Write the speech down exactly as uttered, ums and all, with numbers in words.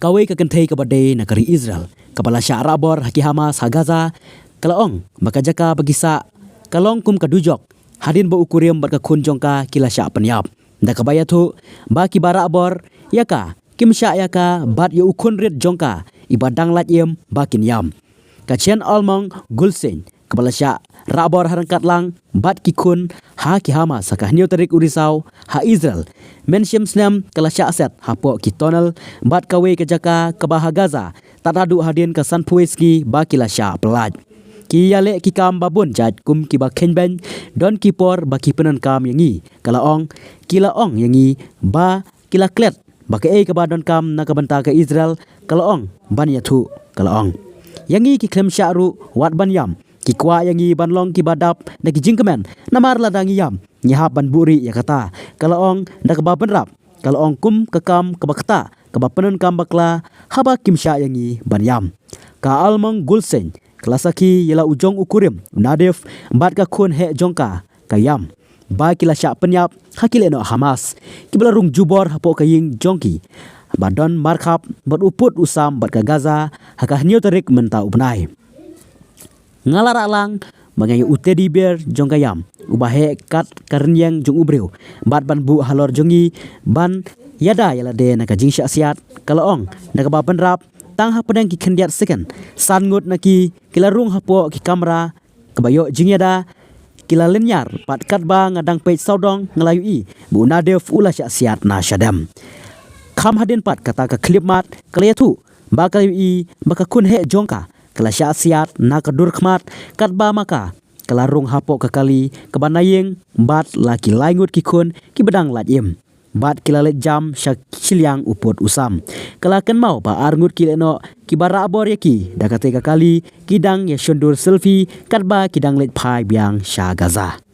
Kawei ka kynthei kaba dei na ka ri Israel, kaba la shah rahbor ha ki Hamas ha Gaza, ka la ong ba ka jaka ba ki sah ka long kum ka dujok, hadien ba u kurim bad ka khun jong ka ki la shah pynïap. Da kaba ïathuh ba kiba rahbor ïa ka kim shah ïa ka bad ïa u khun rit jong ka, iba dang lait im, ba kin ïam. Ka Chen Almong Gulsing, kaba la shah rahbor ha ryngkat lang bad ki khun ha ki Hamas ha ka hynñiew tarik u Risaw ha Israel, mynshim snem ka la shah set hapoh ki tunnel bad kawei ka jaka kaba ha Gaza, tad haduh hadien ka sanphew sngi ba ki la shah pyllait. Ki ïaleh ki kam ba bun jait kum kiba khein beiñ, don ki por ba ki pyndonkam ïa ngi, ka la ong. Ki la ong ïa ngi ba ki la klet ba kaei kaba donkam na ka bynta ka Israel, ka la ong, ban ïathuh, ka la ong. Ïa ngi ki khlem shah ruh wat ban ïam. Ki kwah ïa ngi ban long kiba dap na ki jingkmen, namar lada ngi ïam, ngi hap ban buhrieh ïa kata, ka la ong. Da kaba bynrap ka la ong kum ka kam kaba ktah kaba pyndonkam bakla haba kim shah ïa ngi ban ïam. Ka Almong Gulsing ka la sakhi ïa la u jong u kurim u Nadif bad ka khun heh jong ka, ka ïam, ba ki la shah pynïap ha ki lehnoh Hamas, kiba la rung jubor hapoh ka ïing jong ki ba don markhap bad u pud u sam bad ka Gaza ha ka hynñiew tarik mynta u bnai. Nga la rah lang ba nga ïa u teddy bear jong ka ïam, uba heh kat ka rynïeng jong u briew, bad ban buh halor jong ngi ban ïada ïa lade na ka jingshah siat, ka la ong. Da kaba bynrap, tang hapdeng ki khyndiat second, san ngut na ki ki la rung hapoh ki kamra kaba ïoh jingïada, ki la lynñiar, bad katba nga dang peit sawdong nga la ïohi ba u Nadif u la shah siat na shadem. Kham hadien pat kata ka khyllipmat ka la ïathuh ba ka la ïohi ba ka khun heh jong ka ka la shah siat na ka dur khmat, katba ma ka ka la rung hapoh ka kali kaba na ïing, bad la ki lai ngut ki khun kiba dang lait im, bad ki la leit jam sha shiliang u pud u sam. Ka la kynmaw ba ar ngut ki lehnoh kiba rahbor ïa ki da katei ka kali ki dang ïa shon dur selfie katba ki dang leit phai biang sha Gaza.